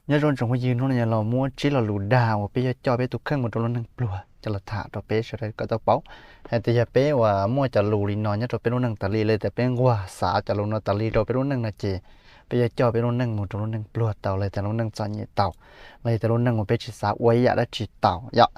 Nyob zoo tsoom phooj ywg, hnub no los muab tsib lo lus dag uas peb yuav coj peb tus kheej mus rau lub neej pluag coj los tham rau peb sawv daws kom tau paub. Hais tias yog peb uas muaj cov lus li no nyob rau peb lub neej tas li, los tias peb nquag xav cov lus no tas li rau peb lub neej no ces peb yuav coj peb lub neej mus rau lub neej pluag tau, los tias lub neej txom nyem tau, los tias lub neej uas peb tsis xav ua ib yam dab tsi tau yom.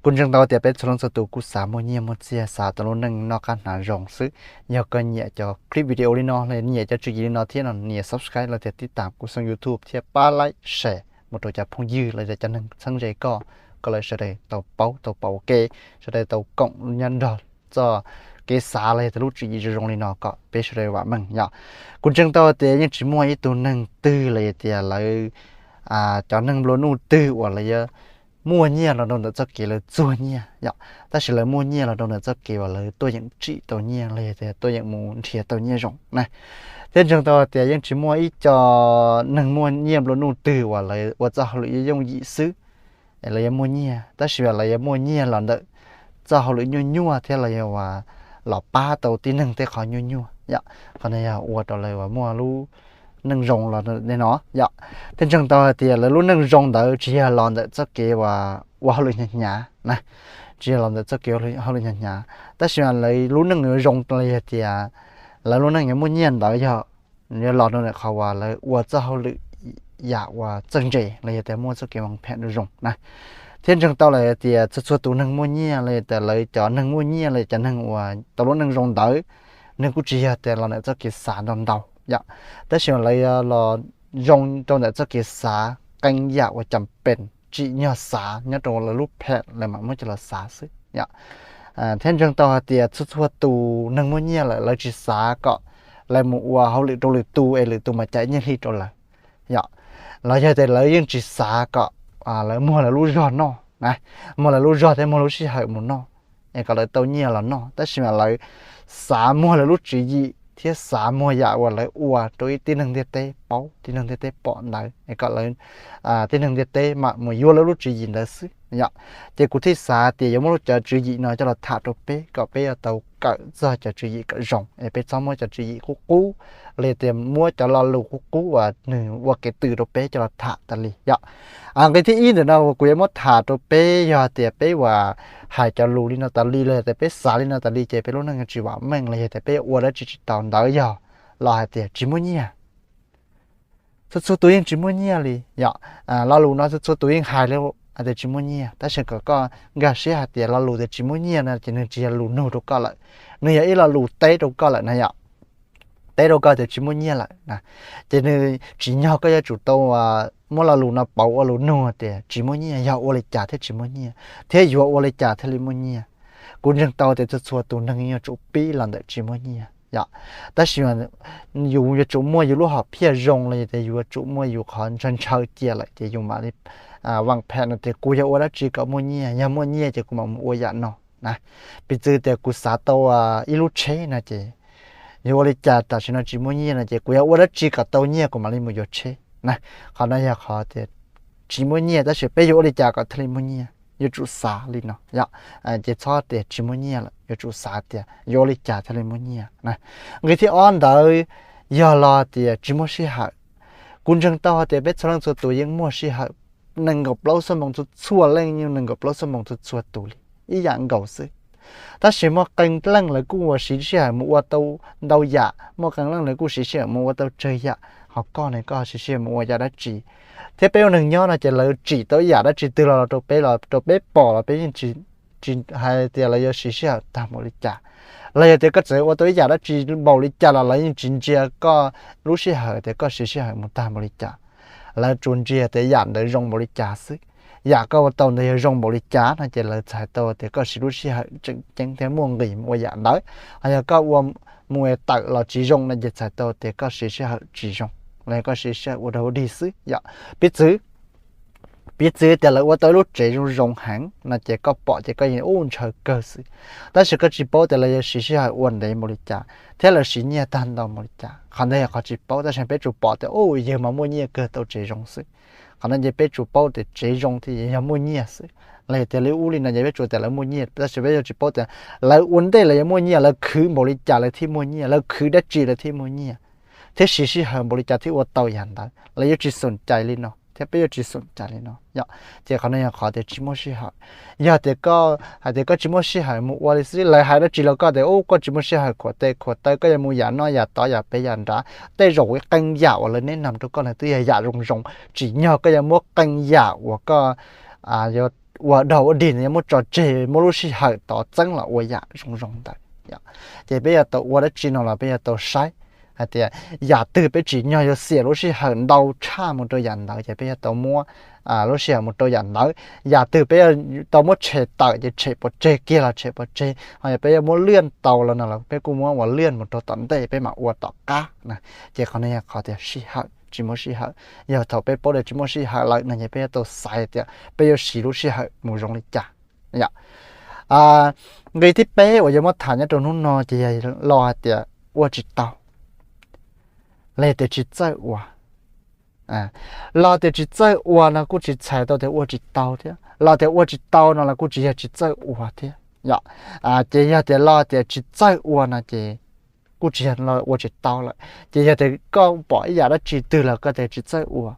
Kuv ntseeg tau tias peb txhua leej txhua tus kuj xav muaj nyiaj muaj txiag, xav tau lub neej noj qab hnav zoo xwb. Yog koj nyiam cov clip video li no, los nyiam cov tswv yim li no thiab no, nias subscribe los tias tib tam kuv xoo YouTube thiab pab like share mus rau cov phooj ywg los yog cov neeg txheeb ze koj, kom lawv sawv daws tau paub tau pom ua ke, sawv daws tau koom nyob nrog txoj kev xav los yog tias lub tswv yim zoo zoo li no kom peb sawv daws vam meej yom. Kuv ntseeg tau tias yeej tsis muaj ib tug neeg twg los yog tias lawv cov neeg nplua nuj twg uas lawv yuav muaj nyiaj los rau ntawm txoj kev lawv txuag nyiaj yom, tab sis lawv muaj nyiaj los rau ntawm txoj kev uas lawv tuaj yeem tsim tau nyiaj los yog tias tuaj yeem mus nrhiav tau nyiaj zoo na. Thiab ntseeg tau tias yeej tsis muaj ib co neeg muaj nyiaj nplua nuj twg uas lawv ua txoj hauj lwm yooj yooj yim xwb es lawv yuav muaj nyiaj, tab sis lawv yuav muaj nyiaj los ntawm txoj hauj lwm nyuaj nyuaj thiab los yog uas los pab tau tib neeg tej qhov nyuaj nyuaj yom. Qhov no yog ua rau lawv uas muaj lub neej zoo los li no yom. Thiab ntseeg tau hais tias lawv lub neej zoo ntawd tsis yog los ntawm txoj kev uas ua hauj lwm hnyav hnyav na, tsis yog los ntawm txoj kev hauj lwm hnyav hnyav, tab sis mas lawv lub neej yuav zoo los yog tias lawv lub neej yuav muaj nyiaj ntawd yog yuav los rau ntawm qhov uas lawv ua txoj hauj lwm yam uas txawj ntse los yog tias muaj txoj kev vaj phem zoo na. Thiab ntseeg tau lawm tias txhua txhua tus neeg muaj nyiaj los yog tias lawv cov neeg muaj nyiaj los yog cov neeg uas tau lub neej zoo ntawd, nws kuj tsis yog tias los ntawm txoj kev xav ntau ntau yom, tab sis lawv yuav los zoo rau ntawm txoj kev xav qee yam uas cam pem tsim nyog xav nyob rau lawv lub phem lawv mam muab coj los xav xwb yom. Thiab ntseeg tau hais tias txhua txhua tus neeg muaj nyiaj lawm lawv tsis xav kom lawv mus ua hauj lwm rau lwm tus es lwm tus mas cais nyiaj hli rau lawv yom, los yog tias lawv yeej tsis xav kom lawv muag lawv lub zog noj na, muag lawv lub zog thiab muag lub sij hawm mus noj es kom lawv tau nyiaj los noj, tab sis mas lawv xav muag lawv lub tswv yim thiab xav muag yam uas lawv ua rau ib tib neeg ntiaj teb paub, tib neeg ntiaj teb pom ntawd es kom lawv tib neeg ntiaj teb mam mus yuav lawv lub tswv yim ntawd xwb yom. Ces kuv thiaj xav tias yuav muab cov tswv yim no coj los tham rau peb kom peb yuav tau kawm txog cov tswv yim kom zoo es peb txhob muab cov tswv yim qub qub los yog tias muab cov lo lus qub qub uas nws ua kev tws rau peb coj los tham tas li yom. Nqe thib ib ntawm no uas kuv yuav muab tham rau peb yog tias peb uas hais cov lus li no tas li los yog tias peb xav li no tas li ces peb lub neej yuav tsis vam meej los yog tias peb yuav ua dab tsi tsis tau ntawd yog los hais tias tsis muaj nyiaj. Txhua txhua tus yeej tsis muaj nyiaj li yom. Lo lus no txhua txhua tus yeej hais li hais tias tsis muaj nyiaj, tab sis kom koj nkag siab hais tias lo lus tias tsis muaj nyiaj no ces nws tsis yog lus nug rau koj lawm, nws yog ib lo lus teb rau koj lawm na yom. Teb rau koj tias tsis muaj nyiaj lawm na, ces nws tsim nyog koj yuav tsum tau muab lo lus no pauv ua lus nug tias tsis muaj nyiaj yog ua li cas thiaj tsis muaj nyiaj, thiab yuav ua li cas thiaj li muaj nyiaj. Kuv ntseeg tau tias txhua txhua tus neeg yuav tsum pib los ntawm tsis muaj nyiaj yom, tab sis yus yuav tsum muaj yus lub hom phiaj zoo los yog tias yus yuav tsum muaj yus qhov ntshaw ntshaw cia lawm ces yus mam li vaj phem no tias kuv yog ua dab tsi kom muaj nyiaj, yog muaj nyiaj ces kuv mam mus ua yam no na. Piv txwv tias kuv xav tau ib lub tsheb no ces yus ua li cas tam sim no tsis muaj nyiaj no ces kuv yog ua dab tsi kom tau nyiaj kuv mam li mus yuav tsheb na. Qhov no yog qhov tias tsis muaj nyiaj, tab sis peb yuav ua li cas kom thiaj li muaj nyiaj yuav tsum xav li no yom. Ces txhob tias tsis muaj nyiaj lawm, yuav tsum xav tias yuav ua li cas thiaj li muaj nyiaj na. Nqe thib ob ntawd yog los tias tsis muaj sij hawm. Kuv ntseeg tau hais tias peb txhua leej txhua tus yeej muaj sij hawm nees nkaum plaub xuab moos txhua txhua leej, yeej nees nkaum plaub xuab moos txhua txhua tus li, ib yam nkaus xwb. Tab sis muaj qee leej lawv kuj ua siv sij hawm mus ua tau ntau yam, muaj qee leej lawv kuj siv sij hawm mus ua tau tsawg yam, ho koj ne koj siv sij hawm mus ua yam dab tsi? Thiab peb ua neeg nyob no ces lawv tsim tau ib yam dab tsi twg los rau peb, los rau peb pom los peb yeej tsis hais tias lawv yuav siv sij hawm tag npaum li cas. Los yog tias koj txawm ua tau ib yam dab tsi npaum li cas los lawv yeej tsis ntsia koj lub sij hawm tias koj siv sij hawm mus tag npaum li cas. Lawv tsuas ntsia tias yam ntawd zoo npaum li cas xwb. Yam koj ua tau ntawd yog zoo npaum li cas no ces lawv txhais tau tias koj siv lub sij hawm tseem ceeb thiab muaj nqis mus ua yam ntawd. Ho yog koj ua mus tawm los tsis zoo no ces txhais tau tias koj siv sij hawm tsis zoo, los yog koj siv sij hawm ua dog ua dig xwb yom. Piv txwv, piv txwv tias lawv ua tau ib lub tsev zoo zoo heev no ces koj pom ces koj yeej ua ntshaw kawg xwb. Tab sis koj tsis paub tias lawv yuav siv sij hawm ua ntev npaum li cas thiab lawv siv nyiaj tag ntau npaum li cas. Qhov ntawd yog qhov tsis paub, tab sis peb tsuas pom tias u yawg mas muaj nyiaj kawg tau tsev zoo xwb. Qhov no ces peb tsuas paub tias tsev zoo thiaj yog muaj nyiaj xwb. Los yog tias li ub li no ces peb tsuas tias lawv muaj nyiaj, tab sis peb yuav tsis paub tias lawv ua ntej lawv yuav muaj nyiaj, lawv khwv npaum li cas lawv thiaj muaj nyiaj, lawv khwv dab tsi lawv thiaj muaj nyiaj, thiab siv sij hawm npaum li cas thiaj ua tau yam ntawd. Lawv yuav tsis xoom cai li no. thiab peb yuav tsis xom cai li no yom. Ces qhov no yog qhov tias tsis muaj sij hawm. Yog tias koj hais tias koj tsis muaj sij hawm mus ua li xwb, lawv hais dab tsi los koj tias ub koj tsis muaj sij hawm khuam tes khuam taw, koj yuav mus yam no yam tod yam pem yam nrad, tej zaum qee yam uas lawv neb nam rau koj lawv twb yog yam zoo zoo, tsim nyog koj yuav muab qee yam uas koj yuav ua dog ua dig no yuav muab tso tseg, muab lub sij hawm tod txeeb los ua yam zoo zoo ntawd. Ces peb yuav tau ua dab tsi no los peb yuav tau saib hais tias yam twg peb tsim nyog yuav xiam lub sij hawm ntau tshaj mus rau yam ntawd ces peb yuav tau muab lub sij hawm mus rau yam ntawd. Yam twg peb yuav tau muab tshem tawm ces tshem pov tseg kiag los tshem pov tseg, ho yog peb yuav muab liaj tau los no los peb kuj muab ua liaj mus rau tom ntej peb mam ua tom qab na. Ces qhov no yog qhov tias sij hawm, tsis muaj sij hawm. Yog thaum peb paub tias tsis muaj sij hawm lawm no ces peb yuav tau xaiv tias peb yuav siv lub sij hawm mus zoo li cas. Yom, nqi thib peb uas yuav muab tham nyob rau hnub no ces yog lo hais tias ua tsis tau, los tias tsis txawj ua. Los tias tsis txawj ua no kuj tsis txhais tau tias ua tsis tau thiab, los tias ua tsis tau no los kuj tsis yog tsis txawj ua thiab. Yom, ces yog tias los tias tsis txawj ua no ces kuj tsis yog ua tsis tau lawm. Ces yog tias koj pom ib yam dab tsi twg los koj tias tsis txawj ua,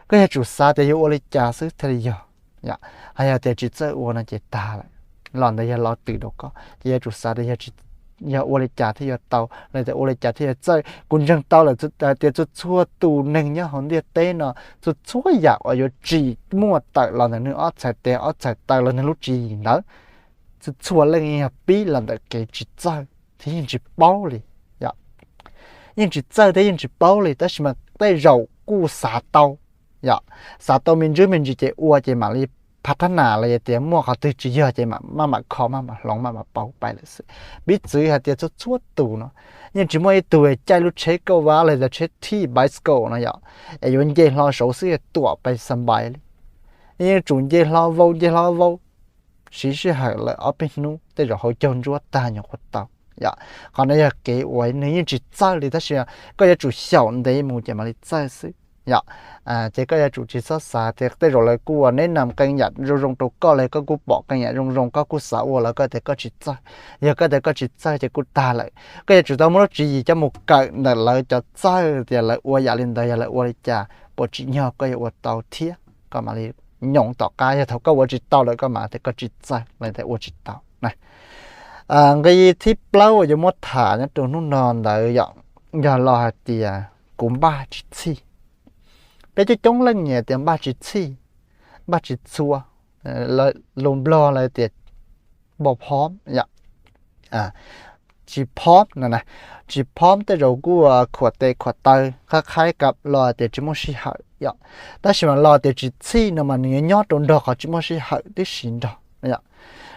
koj yuav tsum xav tias yuav ua li cas xwb thiaj li yog. Yom, ho yog tias tsis txawj ua no ces tag lawm, los ntawd yog los twm rau koj. Ces yuav tsum xav tias yog ua li cas thiaj yuav tau, los tias ua li cas thiaj yuav txawj. Kuv ntseeg tau lawm tias txhua txhua tus neeg nyob hauv ntiaj teb no, txhua txhua yam uas yuav tsim muaj tawm los ntawm nws ob txhais tes ob txhais taw los nws lub tswv yim ntawd, txhua txhua leej yeej yog pib los ntawm kev tsis txawj thiab yeej tsis paub li. Yeej tsis txawj thiab yeej tsis paub li, tab sis mas tej zaum kuj xav tau. Yom, xav tau me ntsis me ntsis ces ua ces mam li phav thab nas los yog tias muaj qhov twg tsis yog ces maj mam kho maj mam hloov maj mam pauv pais lawm xwb. Piv txwv hais tias txhua txhua tus no, yeej tsis muaj ib tug caij lub tsheb kauj vab los yog tsheb thij bicycle no yom, es yuav nce hlo saud xwb tuam pais xa npais li. Yeej tsum nce hlo vau nce hlo vau, siv sij hawm lawm ob peb hnub tej zaum hauv caug ntsuab tag nyuam qhuav tau. Yom, qhov no yog kev uas nws yeej tsis txawj li tab sis koj yuav tsum xyaum ntev mus ces mam li txawj xwb. Yom, ces koj yuav tsum tsis txhob xav tias tej zaum lawv kuj ua neb nam qee yam zoo zoo rau koj los koj kuj pom qee yam zoo zoo koj kuj xav ua los koj tias koj tsis txawj. Yog koj tias koj tsis txawj ces kuj tag lawm, koj yuav tsum tau muaj lub tswv yim coj mus kawm ntawm lawv cov txawj tias lawv ua yam li ntawd yog lawv ua li cas, puas tsim nyog koj yuav ua tau thiab koj mam li nyoos tom qab. Yog thaum koj ua tsis tau lawm koj mam tias koj tsis txawj los tias ua tsis tau na. Nqi thib plaub uas yuav muab tham nyob rau hnub no ntawd yom, yog lo hais tias kuv npaj tsis txhij. Peb coob coob leej nyiam tias npaj tsis txhij, npaj tsis txhua, lus Nplog lawv tias npau phom yom, tsis phom no na, tsis phom tej zaum kuj khuam tes khuam taw qhab qhaib kam los tias tsis muaj sij hawm yom. Tab sis mas los tias tsis txhij no mas nws yuav nyob rau nrog qhov tsis muaj sij hawm tib si nrog.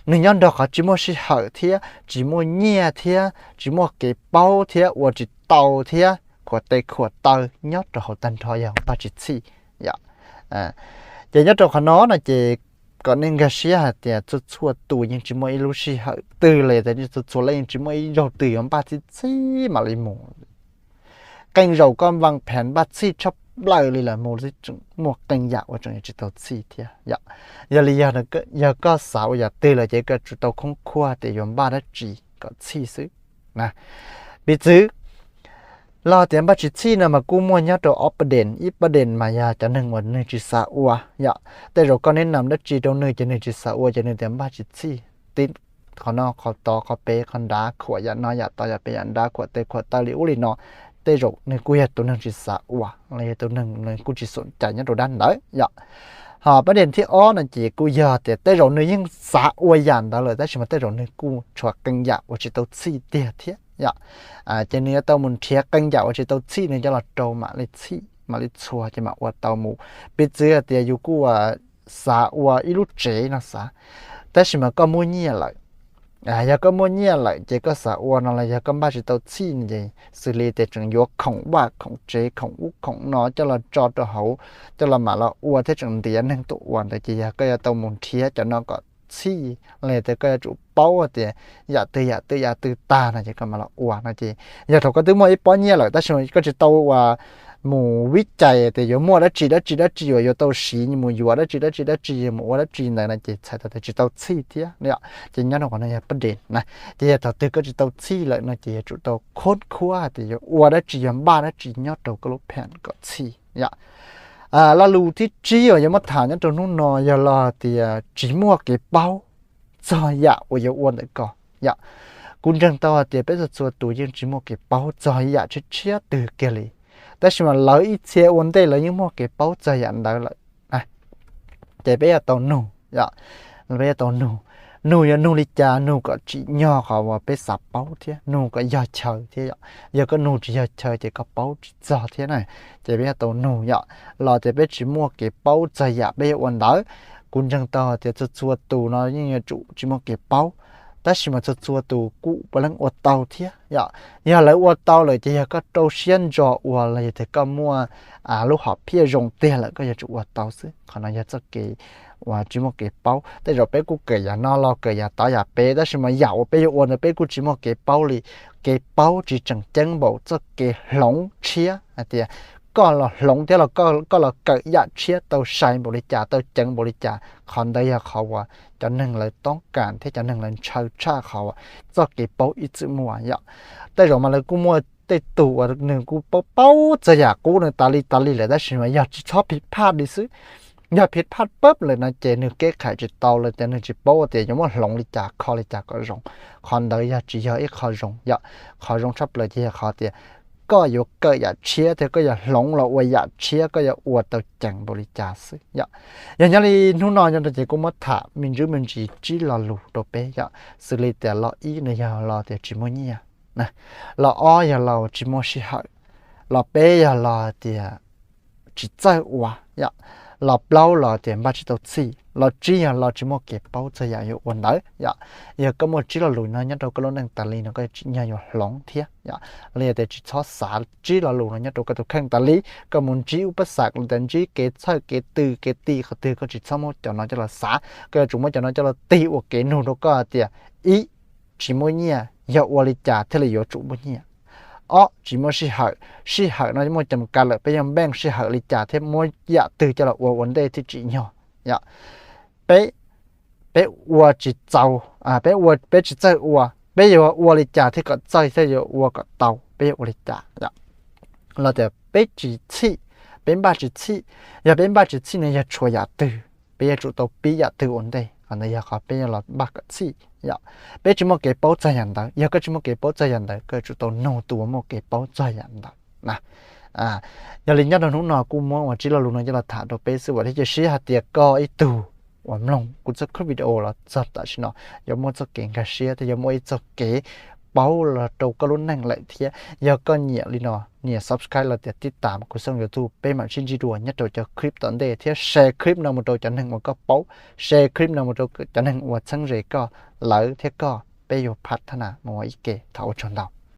Nws nyob nrog qhov tsis muaj sij hawm thiab tsis muaj nyiaj thiab tsis muaj kev paub thiab ua tsis tau thiab khuam tes khuam taw nyob rau hauv tag nrho yog npaj tsis txhij yom. Ces nyob rau qhov no no ces kom nej nkag siab hais tias txhua txhua tus yeej tsis muaj ib lub sij hawm twg li, txhua txhua leej yeej tsis muaj ib zaug twg yuav npaj txhij txhij mam li mus. Qee zaum koj npaj phees npaj txhij tshaj plaws li lawm mus tseem muaj qee yam uas tseem yuav tsis tau txhij thiab yom. Yog li yog koj xav ua yam twg lawm ces koj tsum tau khoob khuab tias yuav npaj dab tsi kom txhij xwb. Piv txwv los tias npaj tsis txhij no mas kuj muaj nyob rau ob pab dees, ib pab dees mas yog cov neeg uas nws tsis xav ua yom. Tej zaum koj neb nam dab tsi rau nws ces nws tsis xav ua ces nws tias npaj tsis txhij, tib qhov no qhov tod qhov pem qhov nrad, khuam yam no yam tod yam pem yam nrad, khuam tes khuam taw li ub li no. Tej zaum nws kuj yog tus neeg tsis xav ua los yog tus neeg nws kuj tsis xom cai nyob rau dab ntawd yom. Ho pab dees thib ob no ces kuj yog tias tej zaum nws yeej xav ua yam ntawd lawm tab sis mas tej zaum nws kuj tshuav qee yam uas tsis tau txhij tiag thiab yom. Ces nws yuav tau mus nrhiav qee yam uas tsis tau txhij nws coj los rau mam li txhij mam li txhua ces mam ua tau mus. Piv txwv hais tias yus kuj xav ua ib lub tsev no xav, tab sis mas koj muaj nyiaj lawm. Yog koj muaj nyiaj lawm ces koj xav ua no los yog koj npaj tsis tau txhij no ces xws li tias tseem yuav khoom vaj khoom tsev khoom ub khoom no coj los tso rau hauv, coj los mam los ua thiab tseem ntiav neeg tuaj ua ntawd ces yog koj yuav tau mus nrhiav cov no kom txhij los yog tias koj yuav tsum paub tias yam twg yam twg yam twg tag no ces koj mam los ua no ces yog thaum koj twb muaj ib pob nyiaj lawm tab sis koj tsis tau ua mus vib cais tias yuav muaj dab tsi dab tsi dab tsi uas yuav tau siv mus yuav dab tsi dab tsi dab tsi mus ua dab tsi ntawd no ces txhais tau tias tsis tau txhij thiab yom. Ces nyob rau qhov no yog pab dees na. Ces yog thaum twg koj tsis tau txhij lawm no ces yuav tsum tau khoob khuab hais tias yuav ua dab tsi yuav npaj dab tsi nyob rau koj lub phees kom txhij yom. Lo lus thib tsib uas yuav muab tham nyob rau hnub no yog lo hais tias tsis muaj kev paub txog yam uas yuav ua ntawm ko yom. Kuv ntseeg tau hais tias peb txhua txhua tus yeej tsis muaj kev paub txog yam tshiab tshiab twg kiag li, tab sis mas lawv ib txhia ua ntej lawv yeej muaj kev paub txog yam ntawd lawm. Ces peb yuav tau nug, peb yuav tau nug. Nug yuav nug li cas? Nug kom tsim nyog qhov uas peb xav paub thiab nug kom yog chaw thiab yom. Yog koj nug tsis yog chaw ces koj paub tsis txog thiab na. Ces peb yuav tau nug yom, los tias peb tsis muaj kev paub txog yam peb yuav ua ntawd. Kuv ntseeg tau tias txhua txhua tus no yeej yuav tsum tsis muaj kev paub, tab sis mas txhua txhua tus kuj puav leej ua tau thiab yom. Yog lawv ua tau lawm ces yog koj rau siab ntso ua los yog tias koj muaj lub hom phiaj zoo tiag lawm koj yuav tsum ua tau xwb. Qhov no yog txoj kev uas tsis muaj kev paub. Tej zaum peb kuj kawm yam no los kawm yam tod yam pem, tab sis mas yam uas peb yuav ua ntawd peb kuj tsis muaj kev paub li. Kev paub tsis tseem ceeb npaum txoj kev hloov tshiab hais tias koj los hloov thiab los koj los kawm yam tshiab tau sai npaum li cas, tau ceev npaum li cas. Qhov ntawd yog qhov uas cov neeg lawv toob kas thiab cov neeg lawv ntshaw tshaj qhov uas txoj kev paub ib txwm muaj yom. Tej zaum mas lawv kuj muaj tej tug uas nws kuj paub paub txog yam qub nws tas li tas li lawm, tab sis mas yog tsis txhob phiv phaj li xwb. Yog phiv phaj pab lawm no ces nws keb khais tsis tau lawm, ces nws tsis paub tias yuav muab hloov li cas kho li cas kom zoo. Qhov ntawd yog tsis yog ib qho zoo yom. Qhov zoo tshaj plaws ces yog qhov tias koj yuav kawm yam tshiab thiab koj yuav hloov los ua yam tshiab, koj yuav ua tau ceev npaum li cas xwb yom. Yog nyob li hnub no nyob rau ces kuv muab tham me ntsis me ntsis tsib lo lus rau peb yom. Xws li tias lo ib no yog lo tias tsis muaj nyiaj, lo ob yog lo tsis muaj sij hawm, lo peb yog lo tias tsis txawj ua, lo plaub lo tias npaj tsis tau txhij, lo tsib yog lo tsis muaj kev paub txog yam yuav ua ntawd yom. Yog koj muaj tsib lo lus no nyob rau koj lub neej tas li no koj tsim nyog yuav hloov thiab yom. Los yog tias tsis txhob xav tsib lo lus no nyob rau koj tus kheej tas li, koj mus ntsib ub pab xav los tias ntsib kev txhawj kev tw kev ti qhov twg koj tsis txhob muab cov no coj los xav, koj yuav tsum muab cov no coj los tig ua kev nug rau koj hais tias ib, tsis muaj nyiaj yog ua li cas thiaj li yuav tsum muaj nyiaj. Ob, tsis muaj sij hawm, sij hawm no muaj cam kav lawm peb yuav npeej sij hawm li cas thiab muab yam twg coj los ua ua ntej thiaj tsim nyog yom. Peb, peb ua tsis txaus, peb ua peb tsis txawj ua, peb yuav ua li cas thiaj kom txawj thiab yuav ua kom tau, peb yuav ua li cas yom. Los tias peb tsis txhij, peb npaj tsis txhij, yog peb npaj tsis txhij no yog tshuav yam twg, peb yuav tsum tau pib yam twg ua ntej, qhov ntawd yog qhov peb yuav los npaj kom txhij yom. Peb tsis muaj kev paub txog yam ntawd, yog koj tsis muaj kev paub txog yam ntawd koj yuav tsum tau nug tus uas muaj kev paub txog yam ntawd na. Yog li nyob rau hnub no kuj muab ua tsib lo lus no coj los tham rau peb xwb, vam thiab cia siab hais tias koj ib tug uas mloog kuv txoj clip video los txog tam sim no yuav muaj txoj kev nkag siab thiab yuav muaj ib txoj kev paub los rau koj lub neej lawm thiab. Yog koj nyiam li no, nias subscribe los tias tib tas kuv xoo YouTube, peb mam sib ntsib dua nyob rau cov clip tom ntej thiab share clip no mus rau cov neeg uas koj paub, share clip no mus rau cov neeg uas txheeb ze koj, lawv thiab koj peb yuav phaj thab nas mus ua ib ke. Thov ua tsaug ntau.